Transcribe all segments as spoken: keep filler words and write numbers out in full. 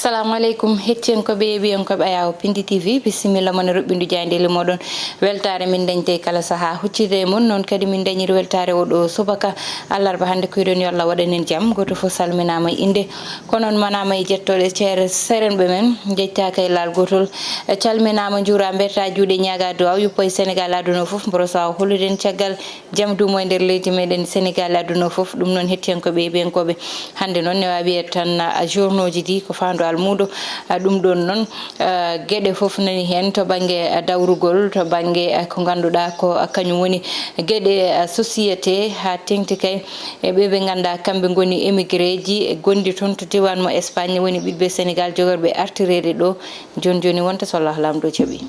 Assalamu aleykum, hettiyankooɓe e yeeɓiyankooɓe Ayaawo Pindi T V, bisimilla mon e roɓɓindu jaayndeeli mooɗon. Weltaare min dañde kala sahaa huccitde e mon, noon kadi min dañiri weltaare oo ɗoo subaka alarba hannde. Ko yiɗon yo Allah waɗan en jam. Gooto fof salminaama e innde, ko noon manaama e jettooɗe ceer-, seerenɓe men, njettaaka e laal gootol. Calminaama, njuuraa, mbertaa juuɗe, ñaagaa duwaaw, yuppo e Senegaal, aduna o fof, mboro so a holude en caggal jam duumo e nder leydi meɗen Senegaal e aduna o fof. Ɗum noon, hettiyankooɓe e yeeɓiyankooɓe, hannde noon ne waawi wiyeede tan, a, journaux ji ɗi ko faandu almuudo, a, ɗum ɗoon noon, a, geɗe fof nani heen to bannge, a, dawrugol, to bannge, a, ko ngannduɗaa ko, a, kañum woni geɗe, a, société, haa teŋti kay e ɓe ɓe nganndaa kamɓe ngoni émigré ji, e gonɗi toon to diiwaan mo Espagne, woni ɓiɓɓe Senegaal jogorɓe artireede ɗo. Jooni jooni wonta so Allah Laamɗo jaɓi.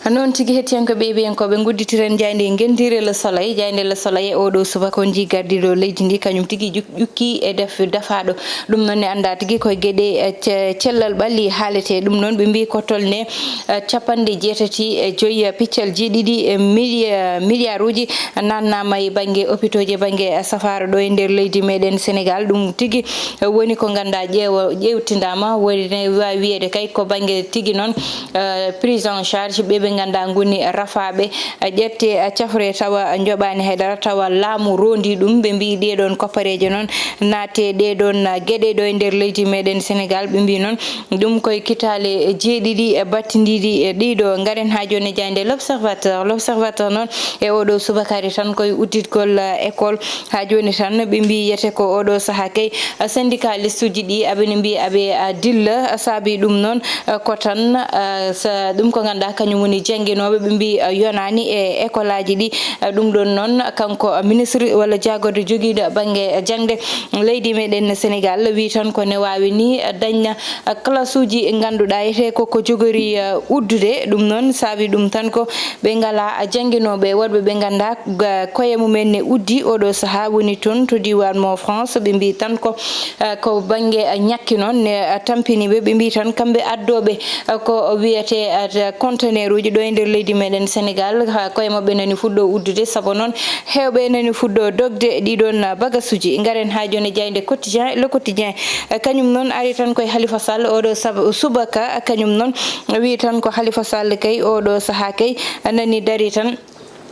Noon tigi, hettiyankooɓe e yeeɓiyankooɓe, ngudditiren jaaynde ngenndiire Le Soleil. Jaaynde Le Soleil oo ɗoo subaka on njii gardiiɗo leydi ndi, kañum tigi ƴuk-, ƴukki e def-, dafaaɗo. Ɗum noon ne anndaa tigi ko e geɗe, e ce-, cellal ɓalli haaletee. Ɗum noon ɓe mbii ko tolnee, e, capanɗe jeetati e joy piccal jeeɗiɗi e mili-, e miliyaaruuji naatnaama e bannge opitooji, e bannge safaara ɗo e nder leydi meɗen Senegaal. Ɗum tigi woni ko nganndaa ƴeewa-, ƴeewtindaama, woni ne waawi wiyeede kay ko bannge tigi noon, eh, prise en charge ɓe ɓe nganndaa ngoni rafaaɓe, eh, ƴette, eh, cafre tawa njoɓaani hay dara, tawa laamu roondii ɗum. Ɓe mbii ɗee ɗoon koppareeje noon naate ɗee ɗoon, eh, geɗe ɗo e nder leydi meɗen Senegaal. Ɓe mbii noon ɗum koye kitaale jeeɗiɗi, eh, battindiiɗi, eh, ɗiɗo. Ngaren haa jooni e jaaynde L'Observateur. L'Observateur noon e oo ɗoo subaka ari tan koye udditgol, eh, école. Haa jooni tan, ɓe mbii yiyete ko oo ɗoo sahaa kay, a, syndicaliste uji ɗi aɓe ne mbii aɓe, a, dilla, a, saabi ɗum noon, a, ko tan, a, sa-, ɗum ko ngannduɗaa kañum woni jannginooɓe, ɓe mbii, a, yonaani e école aji ɗi. A, ɗum ɗoon noon, kanko, a, ministre walla jaagorɗo jogiiɗo bannge jaŋde leydi meɗen Senegaal wii tan ko ne waawi ni, a, dañna, a, classe uji ngannduɗaa etee ko ko jogori, a, uddude. Ɗum noon saabi ɗum tan ko ɓe ngalaa jannginooɓe, woɗɓe ɓe nganndaa ga-, koye mumen ne uddi oo ɗoo sahaa, woni toon to diiwaan mo France. Ɓe mbii tan ko, eh, ko bannge, eh, ñakki noon ne, eh, tampini ɓe. Ɓe mbii tan kamɓe addooɓe, eh, ko wiyetee, eh, conteneur uji ɗo e nder leydi meɗen Senegaal, haa koye maɓɓe nani fuɗɗo uddude, sabu noon heewɓe nani fuɗɗo dogde ɗii ɗoon, eh, bagasuji. Ngaren haa jooni e jaaynde Quotidien, Le Quotidien, eh, kañum noon ari tan koye Halifa Sall oo ɗoo sab-, subaka, kañum noon wii tan ko Halifa Sall kay oo ɗoo sahaa kay nani darii tan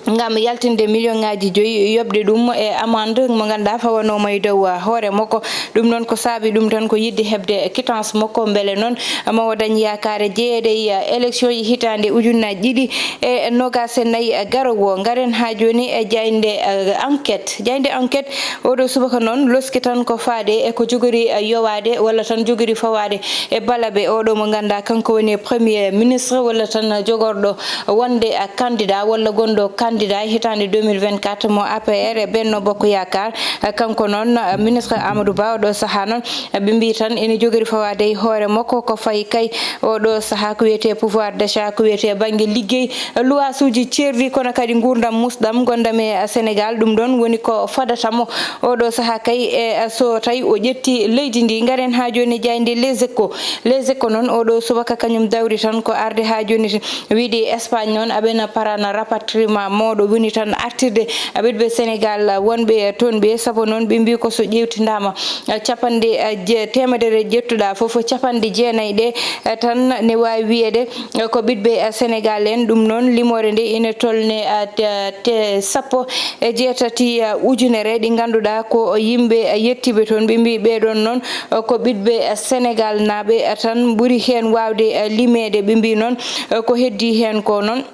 ngam yaltinde million ŋaaji joyi, yoɓde ɗum e amande mo ngannduɗaa fawanooma e dow, ah, hoore makko. Ɗum noon ko saabi ɗum tan ko yiɗde heɓde quittance makko, mbele noon ma o dañ yaakaare jeyeede e, ah, élection yi hitaande ujunnaji ɗiɗi e nogas e nayi, ah, garowo. Ngaren haa jooni e jaaynde, ah, Enquête. Jaaynde Enquête oo ɗoo subaka noon loski tan ko faade e ko jogori, ah, yowaade walla tan jogori fawaade e balabe oo ɗoo mo ngannduɗaa kanko woni premier ministre walla tan jogorɗo wonde, a, candidat walla gonɗo candidat e hitaande deux mille vingt-quatre mo A P R e Benno Bokk Yaakaar. A, kanko noon, a, ministre Amadou Ba, oo ɗoo sahaa noon, a, ɓe mbii tan ene jogori fawaade e hoore makko ko fayi kay oo ɗoo sahaa ko wiyetee pouvoir d'achat, ko wiyetee bannge liggey, luwaasuuji ceerɗi, kono kadi nguurndam musɗam ngonndam e, a, Senegaal. Ɗum ɗoon woni ko fadata mo oo ɗoo sahaa kay, e, a, so tawi o ƴetti leydi ndi. Ngaren haa jooni e jaaynde Les Échos. Les Échos noon, oo ɗoo subaka kañum dawri tan ko arde haa jooni, wiide Espagne noon, aɓena parana rapatriement mawɗo, woni tan artirde ɓiɓɓe Senegaal wonɓe toon ɓe, sabu noon ɓe mbii ko so ƴeewtindaama, capanɗe, je-, teemedere ƴettuɗaa fof, capanɗe jeenayi ɗe tan ne waawi wiyeede ko ɓiɓɓe Senegaal en. Ɗum noon, limoore nde ina tolne, a, te, te sappo e jeetati, a, ujunere ɗi ngannduɗaa ko yimɓe, a, yettiiɓe toon. Ɓe mbii ɓee ɗoon noon, a, ko ɓiɓɓe, a, Senegaal naaɓe, a, tan ɓuri heen waawde, a, limeede. Ɓe mbii noon, a, ko heddii heen ko noon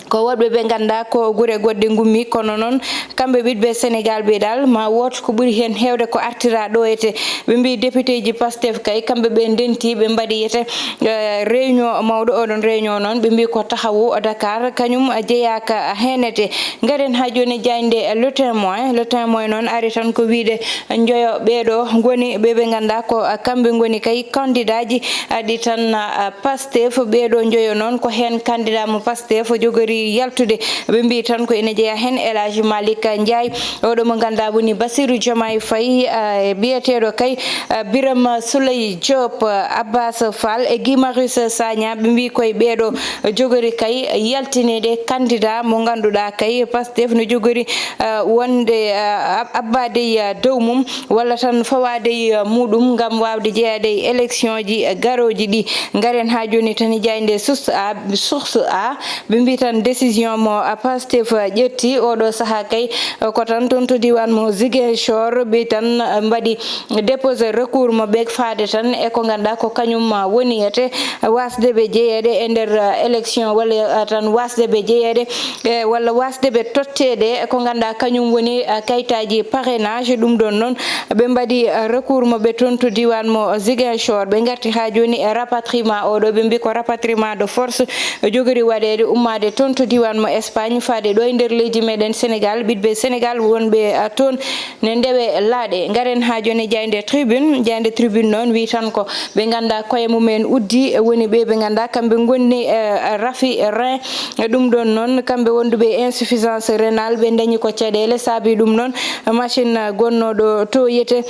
ko woɗɓe ɓe ngannduɗaa ko gure goɗɗe ngummi, kono noon kamɓe ɓiɓɓe Senegaal ɓe dal ma woot ko ɓuri heen heewde ko artiraa ɗo ete. Ɓe mbii député ji Pastef kay, kamɓe ɓe ndenti, ɓe mbaɗi ete, eh, réunion mawɗo. Oɗon réunion noon, ɓe mbii ko taxawu Dakar, kañum jeyaaka heen ete. Ngaren haa jooni e jaaynde Le Témoin. Le Témoin noon ari tan ko wiyde njoyo ɓee ɗo ngoni ɓe ɓe ngannduɗaa ko, ah, kamɓe ngoni kay candidat ji, ah, ɗi tan, ah, Pastef. Ɓee ɗo njoyo noon ko heen candidat mo Pastef jogori yaltude. Ɓe mbiyi tan ko ene jeyaa heen El Hadji Malick Ndiaye, oɗo mo ngannduɗaa woni Bassirou Diomaye Faye, eh, biyeteeɗo kay, eh, Birame Souleye Diop, eh, Abbas Fall e Guy Marius Sagna. Ɓe mbiyi koye ɓeeɗo jogori kay yaltineede candidat mo ngannduɗaa kay Pastef no jogori, eh, wonde, eh, ab-, abbaade e dow mum walla tan fawaade e muɗum ngam waawde jeyaade e élection ji garooji ɗi. Ngaren haa jooni tan e jaaynde Source A, Source A, ɓe mbi tan décision mo, a, Pastef ƴetti oɗo sahaa kay, ko tan toon to diiwaan mo Ziguinchor, ɓe tan, a, mbaɗi déposé recours maɓɓe faade tan e ko ngannduɗaa ko kañum, a, woni ete waasde ɓe jeyeede e nder, a, élection walla, a, tan waasde ɓe jeyeede, e, walla waasde ɓe totteede e ko ngannduɗaa kañum woni, a, kayitaaji parrainage. Ɗum ɗoon noon ɓe mbaɗi, a, recours maɓɓe toon to diiwaan mo Ziguinchor. Ɓe ngarti haa jooni e rapatriement oɗo, ɓe mbi ko rapatriement de force jogori waɗeede ummaade toon to diiwaan mo Espagne faade ɗo e nder leydi meɗen Sénégal. Ɓiɗɓe Sénégal wonɓe, a, toon ne ndewe laaɗe. Ngaren haa jooni jaaynde Tribune. Jaaynde Tribune noon wi tan ko ɓe ngannduɗaa koye mumen uddi, woni ɓe ɓe ngannduɗaa kamɓe ngonni, e, rafi rein. Ɗum ɗoon noon kamɓe wonduɓe insuffisance rénale ɓe dañi ko caɗeele saabi ɗum noon machine gonnooɗo to yete.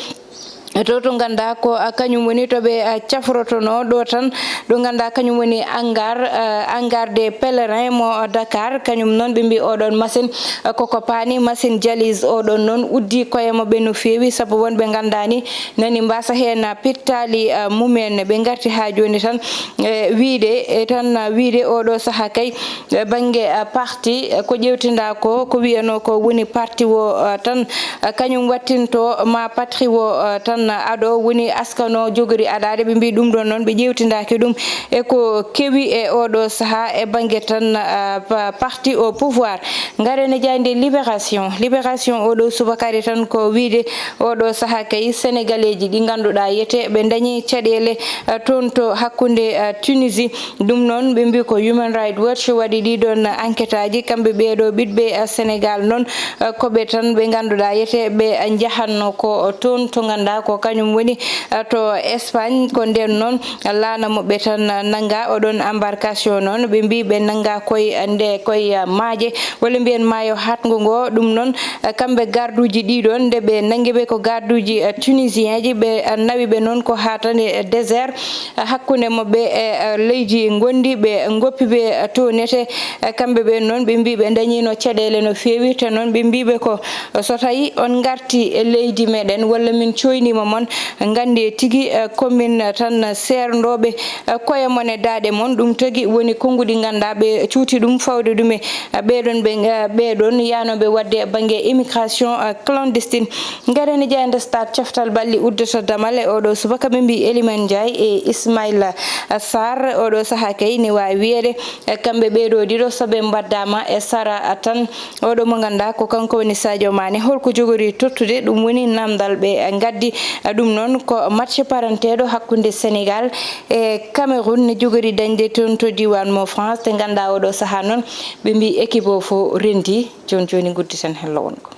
To, to ngannduɗaa ko, a, kañum woni to ɓe, a, cafrotonoo ɗo tan, ɗo ngannduɗaa kañum woni hangar, a, hangar des pèlerins mo Dakar, kañum noon ɓe mbi oɗon machine, a, koko paani machine dialyse oɗon noon uddi koye maɓɓe no feewi, sabu wonɓe ngannduɗaa ni nani mbaasa heen, a, pittaali, a, mumen. Ɓe ngarti haa jooni tan, e, wiide, e, tan, a, wiide oɗo sahaa kay, e, bannge, a, parti, e, ko ƴeewtindaa ko, ko wiyanoo ko woni parti o, a, tan, a, kañum wattinto ma patrie o, a, tan aɗo woni askano jogori aɗaade. Ɓe mbi ɗum ɗoon noon ɓe ƴeewtindaaki ɗum e ko kewi e oɗo sahaa e bannge tan, a, pa-, parti au pouvoir. Ngaren e jaaynde Libération. Libération oɗo subaka kadi tan ko wiide oɗo sahaa kay Senegaleeji ɗi ngannduɗaa yete ɓe dañi caɗeele, a, toon to hakkunde, a, Tunisie. Ɗum noon ɓe mbi ko Human Rights Watch waɗi ɗii ɗoon enquête aji. Kamɓe ɓeeɗo ɓiɗɓe, a, Sénégal noon, a, ko ɓe tan ɓe ngannduɗaa yete ɓe, a, njahatno ko toon to ngannduɗaa ko kañum woni, a, to Espagne. Ko ndeen noon laana mo ɓe tan nannga oɗon embarcation noon, ɓe mbi ɓe nannga koye nde koye maaje walla mbiyen maayo haatngo ngo. Ɗum noon, a, kamɓe garduuji ɗii ɗoon nde ɓe nanngi ɓe ko garduuji, a, tunisien ji, ɓe, a, nawi ɓe noon ko haa tan e désert, a, hakkunde maɓɓe e, a, leydi ngonndi ɓe ngoppi ɓe, a, to nete. A, kamɓe ɓeen noon ɓe mbi ɓe dañiino caɗeele no feewi, te noon ɓe mbi ɓe ko so tawi on ngarti e leydi meɗen walla min coyniima mon, nganndee tigi, eh, ko min tan seerndooɓe, eh, koye mon e daaɗe mon. Ɗum tagi woni konnguɗi ngannduɗaa ɓe cuuti ɗum fawde ɗum e, eh, ɓeeɗon ɓe, eh, ɓeeɗon yaanooɓe waɗde bannge immigration, eh, clandestine. Ngaren e jaaynde Stade coftal ɓalli uddata damal e oɗo subaka ɓe mbi Elimane Ndiaye e Ismaïla Sarr. Oɗo sahaa kay ne waawi wiyeede, eh, kamɓe ɓeeɗo ɗiɗo so ɓe mbaɗdaama e sara tan, oɗo mo ngannduɗaa ko kanko woni Sadio Mané, holko jogori tottude? Ɗum woni namdal ɓe ngaddi. Ɗum noon ko match paranteeɗo hakkunde Sénégal e Cameroun ne jogori dañde toon to diiwaan mo France, te ngannduɗaa oɗo sahaa noon ɓe mbi équipe o fof renndi. Jooni jooni ngudditen hello wongo.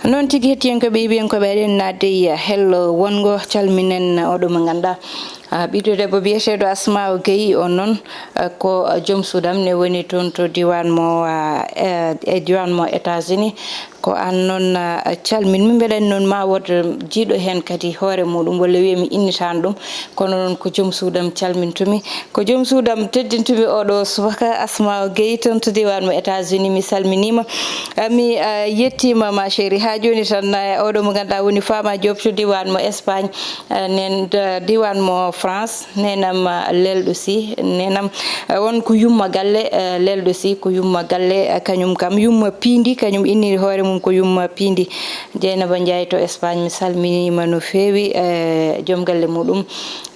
Noon tigi, hettiyankooɓe, yiɓiyankooɓe, eɗen naatde e hello wongo, calminen oɗo mo ngannduɗaa, ah, ɓiɗɗo debbo biyeteeɗo Asmaaw Gueye, o noon, ah, ko joom suudam ne woni toon to diiwaan mo, ah, eh, e diiwaan mo États-Unis. Ko aan noon, ah, calmin mi. Mbeɗen noon ma wood jiiɗo heen kadi hoore muɗum, walla wiye mi innitaano ɗum, kono noon ko joom suudam calmintumi. Ko joom suudam teddintumi oɗo subaka, Asmaaw Gueye toon to diiwaan mo États-Unis, mi salminiima. Ah, mi, ah, yettiima ma chérie. Haa jooni tan, ah, oɗo mo ngannduɗaa woni Fama Diop to diiwaan mo Espagne, ah, nen, ah, diiwaan mo France. Neenam, ah, Lelɗo Sy, neenam, ah, on ko yumma galle, ah, Lelɗo Sy ko yumma galle, ah, kañum kam yumma piindi, kañum inniri hoore mum ko yumma piindi. Dieynaba Ndiaye to Espagne, mi salminiima no feewi, eh, joom galle muɗum,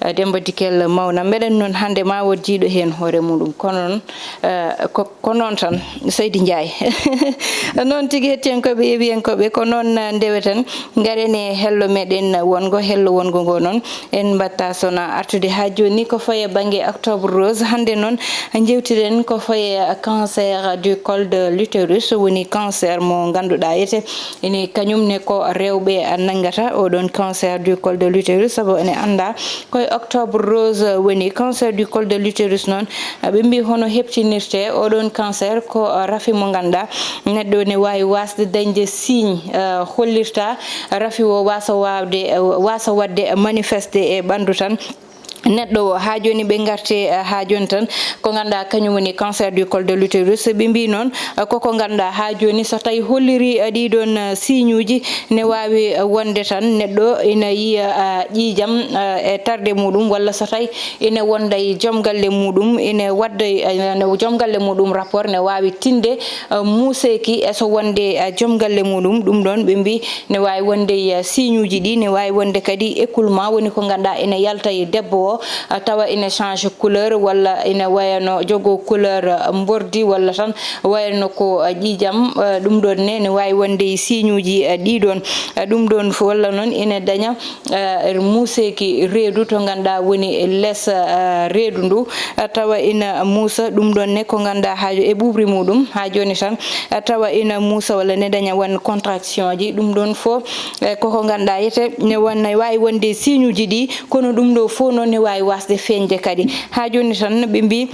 eh, Demba Dikel mawnam. Mbeɗen noon hannde ma wood jiiɗo heen hoore muɗum, kono noon, eh, ko, ko noon tan, Seydi Ndiaye. Noon tigi, hettiyankooɓe, yeewiyankooɓe, ko noon, eh, ndeweten. Ngaren e hello meɗen wongo, hello wongo ngo noon en mbaɗta sona Artude haa jooni ko faye bannge Octobre Rose. Hannde noon, njewtiren ko faye cancer du col de l'utérus, woni cancer mo ngannduɗaa ete ene kañum ne ko rewɓe nanngata oɗon cancer du col de l'utérus, sabu ene anndaa koye Octobre Rose woni. Cancer du col de l'utérus noon, ɓe mbii hono heɓtinirte oɗon cancer ko rafi mo ngannduɗaa neɗɗo ne waawi waasde dañde signe, eh, hollirta rafi o waasa waawde, waasa waɗde manifesté e ɓanndu tan. Neɗɗo o, haa jooni ɓe ngarte, eh, haa jooni tan, ko ngannduɗaa kañum woni cancer du col de l'utérus. Ɓe mbii noon, eh, koko ngannduɗaa haa jooni, so tawi holliri, eh, ɗiɗon, eh, signe uji, ne waawi, eh, wonde tan neɗɗo ina yiya, eh, ƴiiƴam, eh, e terɗe muɗum, walla so tawi ina wonda e joom galle muɗum, ina wadda, eh, joom galle muɗum rapport, ne waawi tinde, eh, muuseeki e so wonde, eh, joom galle muɗum. Ɗum ɗoon ɓe mbii ne waawi wonde, eh, signe uji ɗi, ne waawi wonde kadi écoulement, woni ko ngannduɗaa ene yalta e debbo o, eh, tawa ene change couleur, walla ene wayano jogo couleur, eh, mbordi, walla tan wayano ko, eh, ƴiiƴam, eh, ɗum ɗoon ne, ne waawi wonde e signe uji, eh, ɗi ɗoon. Eh, ɗum ɗoon fof, walla noon ene daña, eh, muuseeki reedu to ngannduɗaa woni les, eh, reedu ndu, eh, tawa ina muusa. Ɗum ɗoon ne ko ngannduɗaa haa e ɓuuɓri muɗum haa jooni tan, eh, tawa ina muusa walla ne daña won contraction ji. Ɗum ɗoon fof, eh, koko ngannduɗaa ete ne won, ne waawi wonde signe uji ɗi, kono ɗum ɗo fof noon ne waawi waasde feeñde kadi. Haa jooni tan ɓe mbii,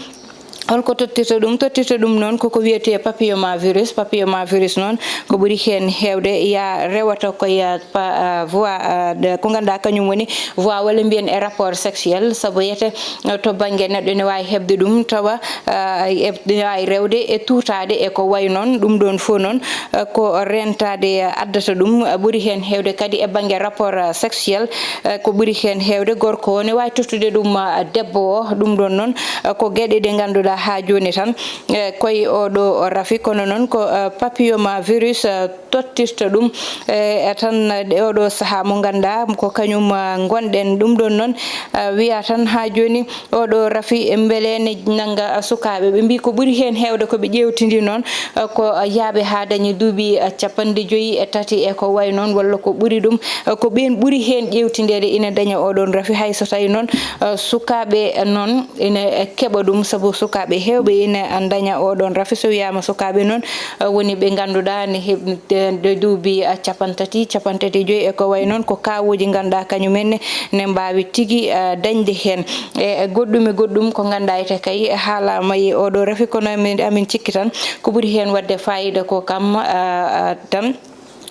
holko tottirta ɗum? Tottirta ɗum noon koko wiyetee papillomavirus. Papillomavirus noon ko ɓuri heen heewde ya rewata ko ya pa-, ah, voie, ah, de, ko ngannduɗaa kañum woni voie, walla mbiyen e rapport sexuel, sabu yete, ah, to bannge neɗɗo ne waawi heɓde ɗum tawa, ah, e, ne waawi rewde e tuutaade e ko wayi noon. Ɗum ɗoon fof noon, ah, ko rentaade addata ɗum, ah, ɓuri heen heewde kadi e bannge rapport, ah, sexuel, ah, ko ɓuri heen heewde gorko o ne waawi tottude ɗum, ah, debbo o. Ɗum ɗoon noon, ah, ko geɗe ɗe ngannduɗaa haa jooni tan, eh, koye oɗo rafi, kono noon ko, ah, papillomavirus, ah, tottirta ɗum. E, e tan, e oɗo sahaa mo ngannduɗaa ko kañum, ah, ngonɗen. Ɗum ɗoon noon, ah, wiya tan haa jooni oɗo rafi mbele ne nannga, ah, sukaaɓe. Ɓe mbii ko ɓuri heen heewde ko ɓe ƴeewtindi noon, ah, ko, ah, yahɓe haa dañi duuɓi, ah, capanɗe joyi e tati e ko wayi noon, walla ko ɓuri ɗum. Ah, ko ɓeen ɓuri heen ƴeewtindeede ina daña oɗoon rafi. Hay so tawi noon, ah, sukaaɓe noon ina keɓa ɗum, sabu sukaaɓe heewɓe ina daña oɗoon rafi. So wiyaama sukaaɓe noon, ah, woni ɓe ngannduɗaa ne heɓ-, de, de duuɓi, ah, capanɗe tati, capanɗe tati e joyi e ko wayi noon, ko kaawuuji ngannduɗaa kañum en ne, ne mbaawi tigi, ah, dañde heen. E, e goɗɗum e goɗɗum ko ngannduɗaa ete kay haalaama e oɗo rafi, kono amin, amin cikki tan ko ɓuri heen waɗde faayiida ko kam, ah, ah, tan.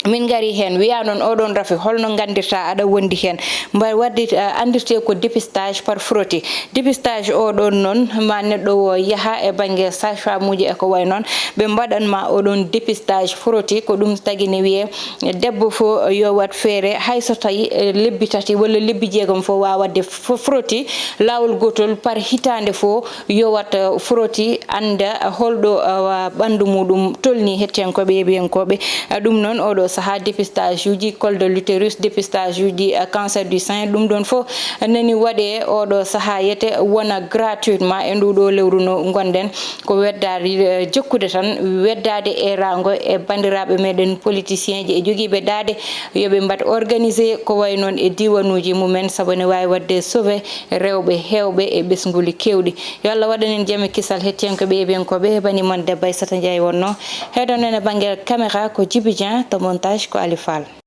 Min ngari heen, wiyaa noon oɗoon rafi, holno nganndirta aɗa wondi heen? Mbaɗ waɗde, ah, anndirtee ko dépistage par frottis. Dépistage o ɗoon noon, ma neɗɗo o yaha e bannge sage-femme uji e ko wayi noon, ɓe mbaɗan ma oɗoon dépistage frottis. Ko ɗum tagi ne wiyee debbo fof yo waɗ feere, hay so tawi, eh, lebbi tati walla lebbi jeegom fof waawa waɗde fo-, frottis, laawol gootol par hitaande fof yo waɗ, eh, frottis, annda holɗo, eh, ɓanndu muɗum tolni. Hettiyankooɓe, yeeɓiyankooɓe, eh, ɗum noon oɗo sahaa dépistage uji col de l'utérus, dépistage uji, eh, cancer du sein, ɗum ɗoon fof nani waɗe oɗo sahaa yete wona gratuitement e ndu ɗo lewru no ngonɗen. Ko weddaade, eh, jokkude tan, weddaade e raango e banndiraaɓe meɗen politicien ji e jogiiɓe daade, yo ɓe mbaɗ organisé ko wayi noon e diiwanuuji mumen, sabu ne waawi waɗde sauvé rewɓe heewɓe e ɓesnguuli keewɗi. Yo Allah waɗan en jam e kisal. Hettiyankooɓe, yeeɓiyankooɓe, heɓanii mon debbo Aissata Ndiaye wonnoo. Heɗonon e bannge caméra ko Djiby Dieng, to montage ko Ali Fall.